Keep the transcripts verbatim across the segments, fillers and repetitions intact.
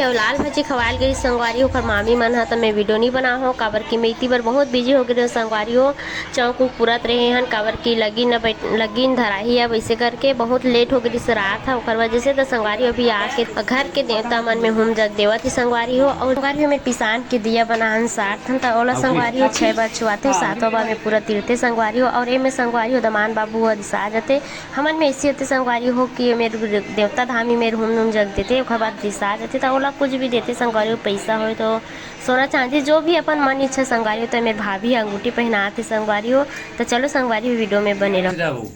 तो लाल भाजी खवाल गई संगवारी, ओकर मामी मन ह, त मैं वीडियो नहीं बना हो, काबर कि मैं इतनी बार बहुत बिजी हो गए संगवारी हो। चौक उक पुरत रहे हन, काबर कि लगिन न बैठ, लगिन धराही अब, ऐसे करके बहुत लेट हो गई रात ह, ओकर वजह से। त संगवारी हो अभी आके घर के देवता मन में हूम जग देवत ही संगवारी हो। और संगवारी हो, मैं पिसान के दिया बनाहन सारथन, त ओला संगवारी हो छह बार छुआथे, सातों बार में पूरा तिरथे संगवारी हो। और एमे संगवारी हो दमान बाबू ह रिसा जथे, हमन में ऐसी होते संगवारी हो कि मेर देवता धामी मेर हूम नूम जग देते, ओकर बाद रिसा जथे, त ओला कुछ भी देते संगवारी हो, पैसा होय तो सोना चांदी जो भी अपन मन इच्छा संगवारी हो। तो मेर भाभी ह अंगूठी पहनाते संगवारी हो। तो चलो संगवारी हो, वीडियो में बने रहो।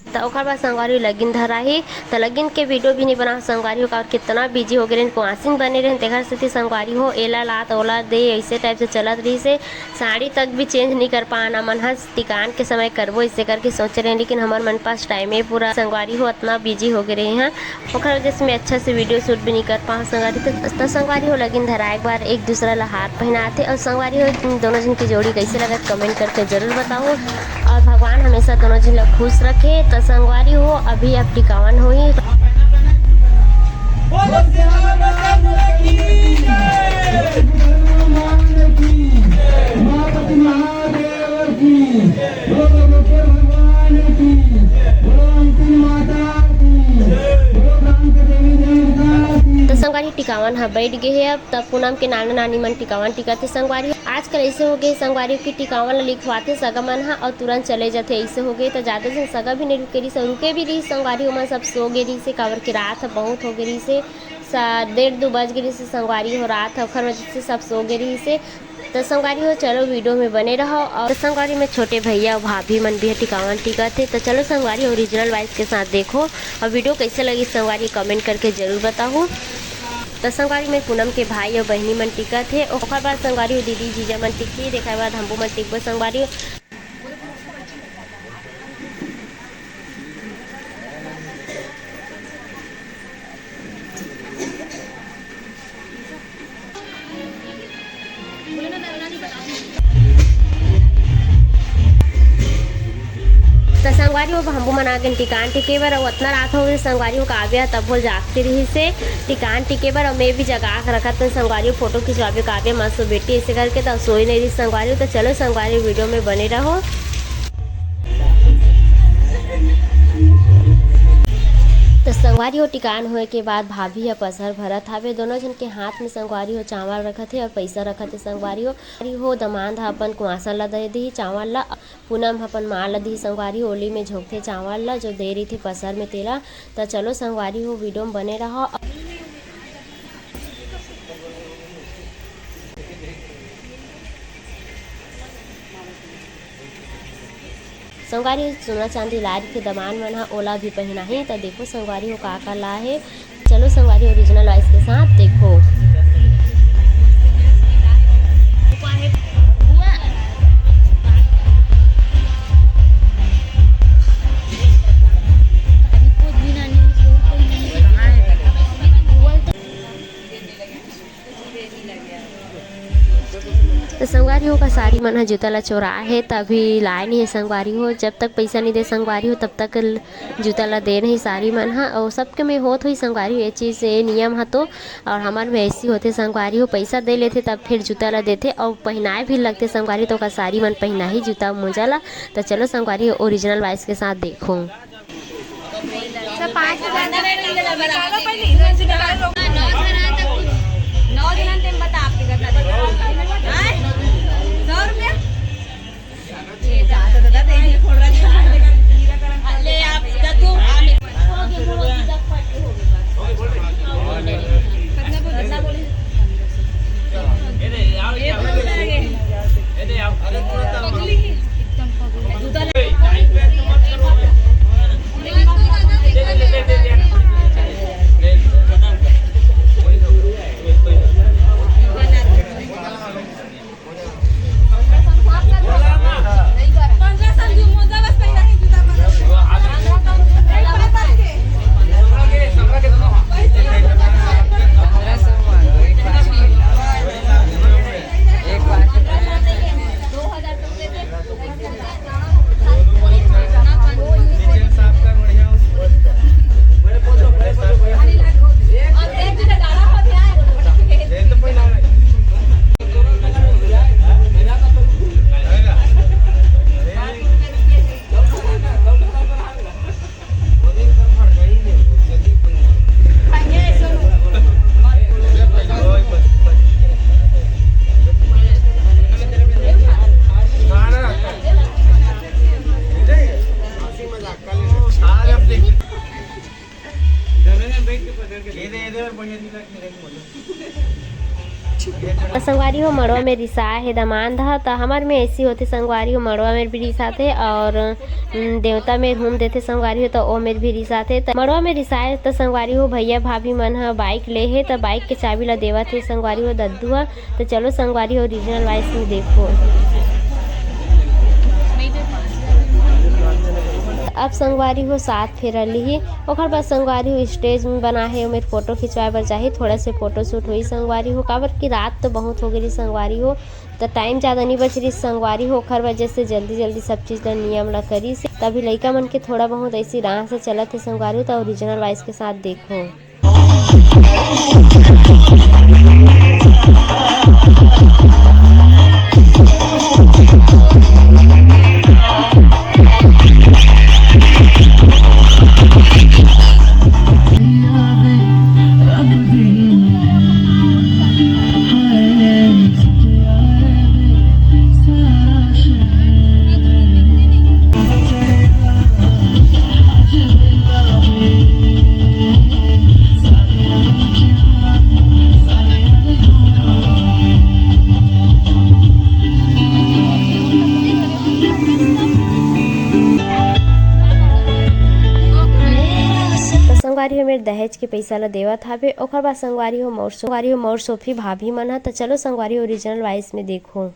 त ओकर बाद संगवारी हो लगिन धराही, त लगिन के वीडियो भी नहीं बनाओ संगवारी हो, काबर कितना बिजी हो गए रहेन, कुआसिन बने रहेन, तेखर सेती संगवारी हो एला ला त ओला दे, ऐसे टाइप से चलत रहिस हे। साड़ी तक भी चेंज नहीं कर पाना मन ह, टिकान के समय करबो ऐसे करके सोचे रहेन, लेकिन हमर मन पास टाइम है पूरा संगवारी हो, इतना बिजी हो गए रहे हैं। ओखर वजह से मैं अच्छा से वीडियो शूट भी नहीं कर पाऊँ संगवारी। तो, तो संगवारी हो लगिन धरा एक बार एक दूसरा ला हाथ पहनाते। और संगवारी हो, तुम दोनों जन की जोड़ी कैसे लगत, कमेंट करके जरूर बताओ। और भगवान हमेशा दोनों जन ला खुश रखे। तो संगवारी हो, अभी अब टिकावन होही। बोलो सियावर रामचंद्र की जय। हनुमान की, उमापति महादेव की, बोलो विष्णु भगवान की, बोलो अंतिम माता की, बोलो ग्राम के देवी देवता की। तो संगवारी टिकावन ह बैठ गए हे। अब तब पूनम के नाना नानी मन टिकावन टिकत हे संगवारी। आजकल ऐसे हो गए संगवारी कि टिकावन ल लिखवाते सगा मन ह और तुरंत चले जाते, ऐसे हो गए। तो ज्यादा दिन सगा भी नहीं रुके रही, रुके भी रही संगवारी, ओमन सब सो गए रही से, काबर के रात ह बहुत हो गए रही से। सा-, डेढ़ दो बज गए से संगवारी हो, रात ह, ओखर वजह से सब सो गए रही से। तो संगवारी हो, चलो वीडियो में बने रहो। और तो संगवारी में छोटे भैया और भाभी मन भी ह टिकावन टिकत हे। तो चलो संगवारी हो, ओरिजिनल वॉइस के साथ देखो। और वीडियो कैसे लगी संगवारी, कमेंट करके जरूर बताओ। तो संगवारी में पूनम के भाई और बहनी मन टिकत हे। ओकर बाद संगवारी हो, दीदी जीजा मन टिकही, तेकर बाद हमू मन टिकबो संगवारी हो। त संगवारी हो, हमू मन आ गेन टिकान टिके बर। अउ अतना रात हो गे संगवारी हो, काव्या तब बोल जागती रही से टिकान टिके बर। अउ मैं भी जगा के रखत हन संगवारी हो, फोटो खिंचवाबे काव्या मस्त बेटी ऐसे करके, तब सोई नहीं रही संगवारी हो। तो चलो संगवारी हो, वीडियो में बने रहो। तो संगवारी हो, टिकान होए के बाद भाभी ह पसहर भरत हावे। दोनों झन के हाथ में संगवारी हो चावल रखत हे और पैसा रखत हे संगवारी हो। संगवारी हो, दमांद ह अपन कुआसन ला दे दिही चावल ला, पूनम ह अपन माँ ला दिही संगवारी हो, ओली में झोंकथे चावल ला, जो दे रहिथे पसहर में तेला। त चलो संगवारी हो, वीडियो में बने रहो। संगवारी हो, सोना चांदी लाय रहिथे दमांद मन ह, ओला भी पहिनाही। त देखो संगवारी हो, का का लाय हे। चलो संगवारी, ओरिजिनल वॉइस के साथ देखो। तो संगवारी हो, का सारी मन ह जूता ला चोरा हे, तभी लाय नहीं हे संगवारी हो। जब तक पैसा नहीं दे संगवारी हो, तब तक ल-, जूता ला दे नहीं सारी मन ह। और सबके में होत होही संगवारी हो ये चीज, ये नियम ह तो। और हमर में ऐसी होथे संगवारी हो, पैसा दे लेथे तब फिर जूता ला देथे और पहिनाए भी लगथे संगवारी, तो का सारी मन पहिनाही जूता मोजा ला। तो चलो संगवारी हो, ओरिजिनल वॉइस के साथ देखो। सब पाँच हजार निकालो पहले, इधर से निकालो। नौ जना थे, बता आपके कितना देना। आए? सौ रुपया? ये ज्यादा, ज्यादा दे दिए, थोड़ा सा। ले आप, इधर तू, आने। कितना बोले? कितना बोले? ये दे, आओ, ये आओ। ये दे, आओ। पगली। त संगवारी हो, मड़वा में रिसा हे दमांद ह, त हमर में ऐसी होथे संगवारी हो, मड़वा में भी रिसाथे और, उम, देवता में हुम देथे संगवारी हो, त ओ में भी रिसाथे। त मड़वा में रिसाए त संगवारी हो, भैया भाभी मन ह बाइक ले हे, त बाइक के चाबी ला देवत हे संगवारी हो दद्दू ह। त चलो संगवारी हो, ओरिजिनल वॉइस में देखो। अब संगवारी हो सात फेरा लिही, ओकर बाद संगवारी हो स्टेज में बना हे, ओमेर फोटो खिंचवाए बर जाही, थोड़ा से फोटो शूट होई संगवारी हो, काबर कि रात तो बहुत हो गई संगवारी हो, त टाइम ज़्यादा नहीं बच रही संगवारी हो, ओकर वजह से जल्दी जल्दी सब चीज़ ला नियम ला करी से। तभी लइका मन के थोड़ा बहुत ऐसी राह से चलत हे संगवारी हो, त ओरिजिनल वॉइस के साथ देखो। त संगवारी हो, मेर दहेज के पइसा ल देवत हावे, ओकर बाद संगवारी हो मोर सो-, संगवारी हो मोर सोफी भाभी मन ह। त चलो संगवारी हो, ओरिजिनल वॉइस में देखो।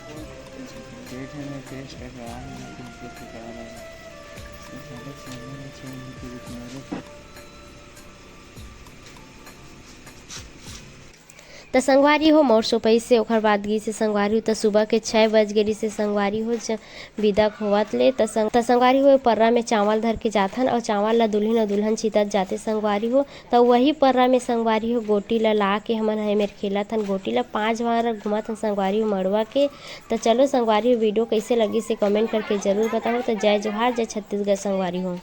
पेट है, मैं टेस्ट कर रहा हूँ, मैं तुमको सिखा रहा हूँ। ये सारे खाने में छः मिनट के बीच में त संगवारी हो, मोर सो पइसे, ओखर बाद गिसे संगवारी हो, त सुबह के छः बज गे रिसे संगवारी हो, ज-, बिदा होवत ले, त संग-, त संगवारी हो, पर्रा में चावल धर के जाथन, अउ चावल ला दुल्हिन अउ दुल्हन छितत जाथे संगवारी हो, त वही पर्रा में संगवारी हो, गोटी ला ला के हमन ह एमेर खेलत हन, गोटी ला पाँच बार घुमत हन संगवारी हो, मड़वा के। त चलो संगवारी हो, वीडियो कइसे लगिसे, कमेंट करके जरूर बताओ। त जय जोहार, जय छत्तीसगढ़ संगवारी हो।